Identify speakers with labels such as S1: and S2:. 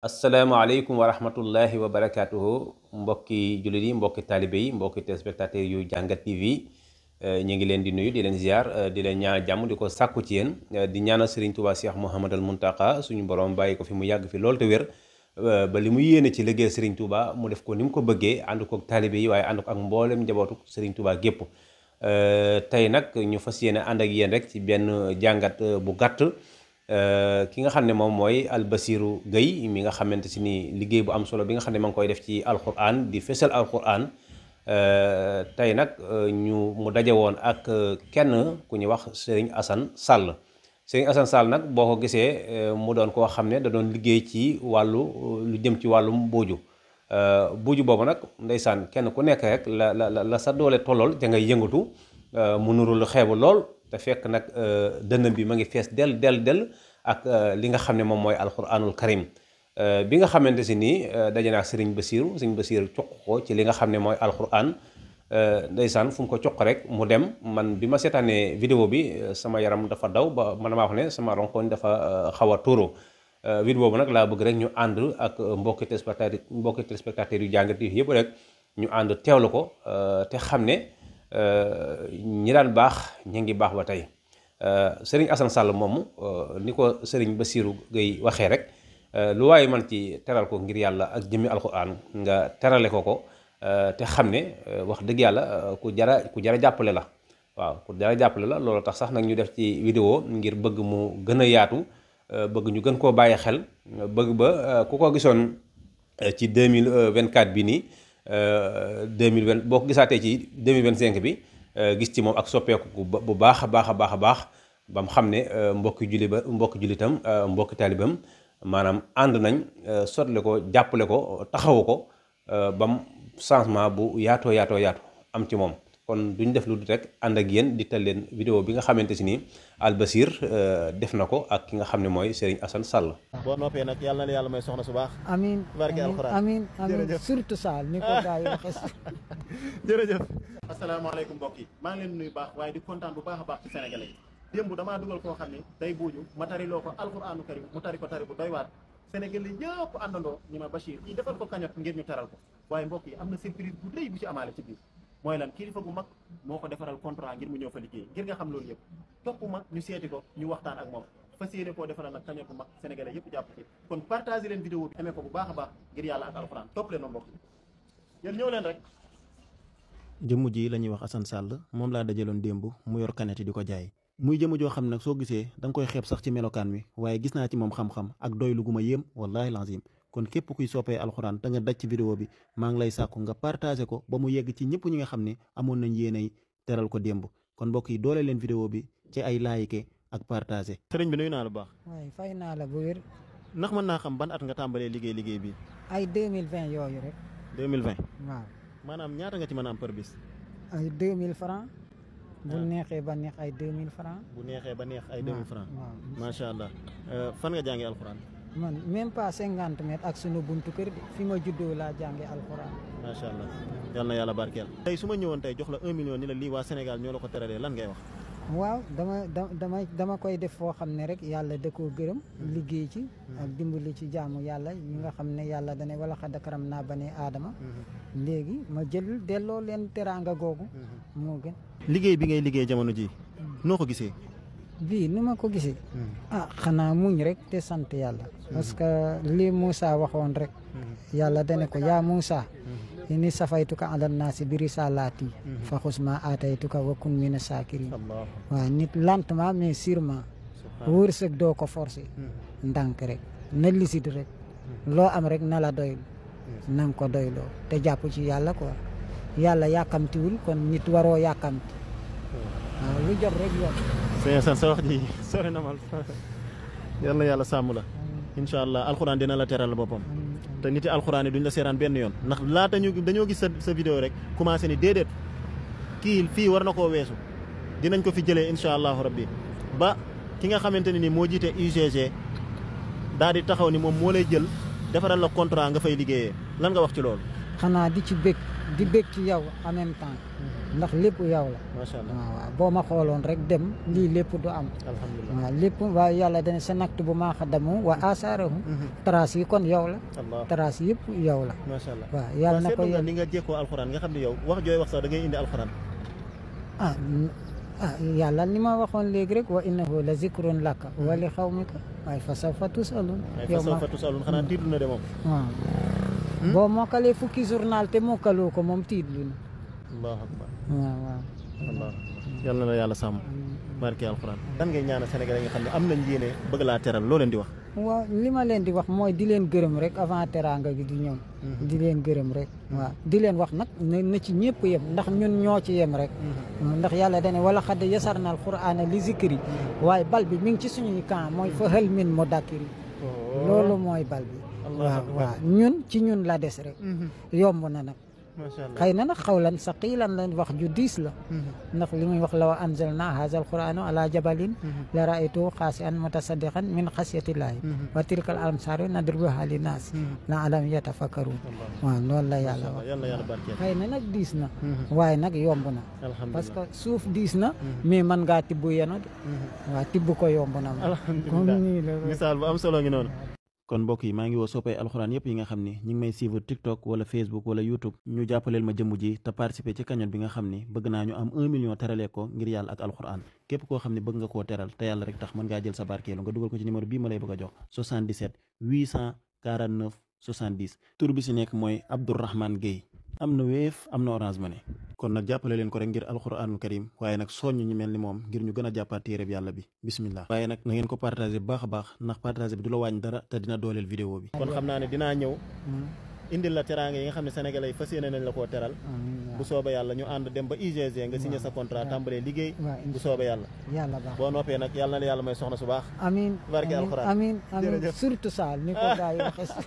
S1: asalaamaaleykum wa rahmatullahi wa barakaatuhu mbokki jullit yi mbokki taalibe yi mbokki téléspectateurs yu jàngat TV ñu ngi leen di nuyu di leen ziar di leen ñaanal jàmm di ko sàkku ci yéen di ñaanal Serigne Touba Cheikh Mouhamadal Mountakha suñu borom bàyyi ko fi mu yàgg fi lool te wér ba li mu yéene ci liggéey Serigne Touba mu def ko ni mu ko bëggee ànd ko ak taalibe yi waaye ànd ko ak mboolem njabootu Serigne Touba gépp tey nag ñu fas yéene ànd ak yéen rek ci benn jàngat bu gàtt. Ki nga xam ne moom mooy Albasirou Gueye mi nga xamante si ni liggéey bu am solo bi nga xam ne ma ngi koy def ci alquran di fésal alquran tey nag mu daje woon ak kenn ku ñuy wax Serigne Assane Sall Serigne Assane Sall nag boo ko gisee mu doon koo xam ne da doon liggéey ci wàllu lu jëm ci wàllum buuju boobu nag ndeysaan kenn ku nekk rek la sa doole tollool da ngay yëngatu mu nuru lu xeebu lool. te fekk nag dënn bi ma ngi fees del ak li nga xam ne moom mooy alquranul karim bi nga xamante si nii daje naa Serigne Bassirou cuq ko ci li nga xam ne mooy alquran ndeysaan fu mu ko cuq rek mu dem man bi ma seetaanee vidéo bi sama yaram dafa daw ba man maa wax ne sama ronkoñ dafa xaw a tuuru vidéo bu nag laa bëgg rek ñu ànd ak mbokki téléspectateurs yu jàngat yi yëpp rek ñu ànd teewlu ko te xam ne ñi daan baax ñi ngi baax ba tey Serigne Assane Sall moomu ni ko Serigne Bassirou Gueye waxee rek lu waaye man ci teral ko ngir yàlla ak jëmmi alxuraan nga terale ko te xam ne wax dëgg yàlla ku jara jàppale la waaw ku jara jàppale la loolu tax sax nag ñu def ci vidéo ngir bëgg mu gën a yaatu bëgg ñu gën koo bàyyi xel bëgg ba ku ko gisoon ci 2024 bi nii 2020 boo ko gisaatee ci 2025 bi gis ci moom ak soppeeku bu baax a baax ba mu xam ne mbokki jullitam mbokki taalibam maanaam ànd nañ sotle ko jàppale ko taxawu ko bam changement bu yaatoo am ci moom kon duñ def lu dul rek ànd ak yéen di tal leen vidéo bi nga xamante si ni Albasir def na ko ak ki nga xam ne mooy Serigne Assane Sall.
S2: boo noppee nag yàlla na yàlla may soxna su baax.
S3: amiin
S2: barke alxuraan
S3: amiin surtout Sall ni ko gars yi waxee.
S2: jërëjëf. asalaamaaleykum mbokk yi maa ngi leen nuyu baax waaye di kontaan bu baax a baax ci sénégalais yi. démb damaa dugal koo xam ne day buuju ma tariloo ko alxuraanu karim mu tari ko tari bu doy waat sénégalais yëpp àndandoo ñu ma Bachir kii defal ko kañot ngir ñu taral ko waaye mbokk yi am na surprise bu rëy bu ci amaale ci biir mooy lan kilifa gu mag moo ko defaral contrat ngir mu ñëw fa liggéey ngir nga xam loolu yëpp topp ma ñu seeti ko ñu waxtaan ak moom fas yéene koo defaral nag kañot bu mag sénégalais yëpp jàpp ci kon partagé leen vidéo bi amee ko bu baax a baax ngir yàlla ak alxuraan topp leen ma mbokk yi yéen ñëw leen rek.
S4: jëmm ji la ñuy wax Assane Sall moom laa dajaloon démb mu yor kaneti di ko jaay muy jëmm joo xam nag soo gisee da nga koy xeeb sax ci melokaan wi waaye gis naa ci moom xam-xam ak doylu gu ma yéem wallahi lazim kon képp kuy soppee alxuraan te nga daj ci vidéo bi maa ngi lay sàkku nga partagé ko ba mu yegg ci ñëpp ñi nga xam ne amoon nañ yéenay teral ko démb kon mbokk yi doole leen vidéo bi ci ay like ak partagé. sëriñ bi nuyu naa la bu baax.
S3: waaye fay naa la bu wér.
S4: ndax mën naa xam ban at nga tàmbalee liggéey bi.
S3: ay 2020 yooyu rek.
S4: 2020.
S3: waaw.
S4: maanaam ñaata nga ci mën a am par bis.
S3: ay 2000 francs. bu neexee ba neex ay 2000 francs.
S4: bu neexee ba neex ay 2000 francs.
S3: waaw
S4: macha allah fan nga jàngee alxuraan.
S3: man même pas 50 mètres ak sunu buntu kër fi ma juddoo laa jàngee alxuraan.
S4: macha allah yal na yàlla barkeel. tey su ma ñëwoon tey jox la 1 million ni la lii waa Sénégal ñoo la ko teralee lan ngay wax.
S3: waaw dama koy def foo xam ne rek yàlla da koo gërëm. liggéey ci ak dimbali ci jaamu yàlla ñi nga xam ne yàlla dana wala xad karam naa bani aadama. léegi ma jël delloo leen teraanga googu. moo gën.
S4: liggéey bi ngay liggéey jamono ji noo ko gisee.
S3: bii ni ma ko gisee. xanaa muñ rek te sant yàlla. parce que li Moussa waxoon rek. yàlla dane ko yaa Moussa. inni safaytuka ala naasi bi risalaati fa xus ma aataytuka wa kun mina saakiriin. waaw nit lentement mais sûrement. wërsëg doo ko forcé. ndànk rek na lisit rek. loo am rek na la doylu. na nga ko doyloo te jàpp ci yàlla quoi. yàlla yàkkamtiwul kon nit waroo yàkkamti. waaw lu jot rek yoon.
S4: sëñ Assane sa wax ji sori na ma yal na yàlla sàmm la. incha allah alxuraan dina la teral boppam. te nit yi alxuraan yi duñ la seeraan benn yoon ndax laata dañoo gis sa vidéo rek commencé ni déedéet kii fii war na koo weesu dinañ ko fi jëlee incha allahu rabbi ba ki nga xamante ne ni moo jiite UGG daal di taxaw ni moom moo lay jël defaral la contrat nga fay liggéeyee lan nga wax ci loolu.
S3: xanaa di ci bëgg di bëgg ci yow en même temps ndax lépp yow la
S4: macha allah
S3: waaw boo ma xooloon rek dem lii lépp du am
S4: alhamdulilah
S3: waaw lépp waaw yàlla dana sa naktu bu maa xadamu wa asaarahu trace yi kon yow la
S4: allah
S3: trace yëpp yow la
S4: macha allah
S3: waaw yàlla na ko
S4: seetlu nga ni nga jékkoo alxuraan nga xam ne yow wax jooy wax sax da ngay indi alxuraan
S3: yàlla ni ma waxoon léegi rek wa innahu la zikrun laka wa li xawmika waaye fa sawfa tusalun
S4: fa sawfa tusalun xanaa tiitlu na de moom
S3: waaw boo mokkalee fukki journal te mokkaloo ko moom tiitlu na
S4: allahu akbar
S3: waaw waaw
S4: allah yal na la yàlla sàmm barke alxuraan lan ngay ñaanal Sénégalais nga xam ne am nañ yéene bëgg laa teral loo leen di wax
S3: waaw li ma leen di wax mooy di leen gërëm rek avant teranga gi di ñëw di leen gërëm rek waaw di leen wax nag na ci ñëpp yem ndax ñun ñoo ci yem rek ndax yàlla dane wala xad yasarna alqur'ana li zikri waaye bal bi mi ngi ci suñuy camp mooy fa hal min mudakkiri loolu mooy bal bi waaw ñun ci ñun la des rek yomb na nag xëy na nag xawlan saqilan la wax ju diis la ndax li muy wax law anzalna haza alqur'ana ala jabalin la ra'aytuhu khashi'an mutasaddiqan min khashyatillahi wa tilkal amsaru nadribuha linnas la alam yatafakkarun waaw loolu la yàlla wax xëy na nag diis na waaye nag yomb na parce que suuf diis na mais man ngaa tibb yeno de waaw tibb ko yomb na ma
S4: alhamdulillah misaal bu am solo ngi noonu kon mbokk yi maa ngi woo soppay alxuraan yëpp yi nga xam ni ñu ngi may suivre TikTok wala Facebook wala YouTube ñu jàppaleel ma jëmm ji te participer ci cagnotte bi nga xam ni bëgg naa ñu am 1 million teralee ko ngir yàlla ak alxuraan képp koo xam ne bëgg nga koo teral te yàlla rek tax mën ngaa jël sa barkeelu nga dugal ko ci numéro bii ma lay bëgg a jox 77 849 70 tur bi si nekk mooy Abdourahmane Gueye am na Wave am na Orange Money kon nag jàppale leen ko rek ngir alxuraanul karim waaye nag soññ ñu mel ni moom ngir ñu gën a jàppaat téereb yàlla bi bismillah waaye nag na ngeen ko partagé bu baax a baax ndax partagé bi du la wàññi dara te dina dooleel vidéo bi kon xam naa ne dinaa ñëw indil la teraanga yi nga xam ne sénégalais yi fas yéene nañ la koo teral bu soobee yàlla ñu ànd dem ba UGC nga signé sa contrat tàmbalee liggéey bu soobee yàlla boo noppee nag yàlla na la yàlla may soxna su baax
S3: amiin
S4: barke alxuraan
S3: amiin surtout ça ni ko gaa yi waxee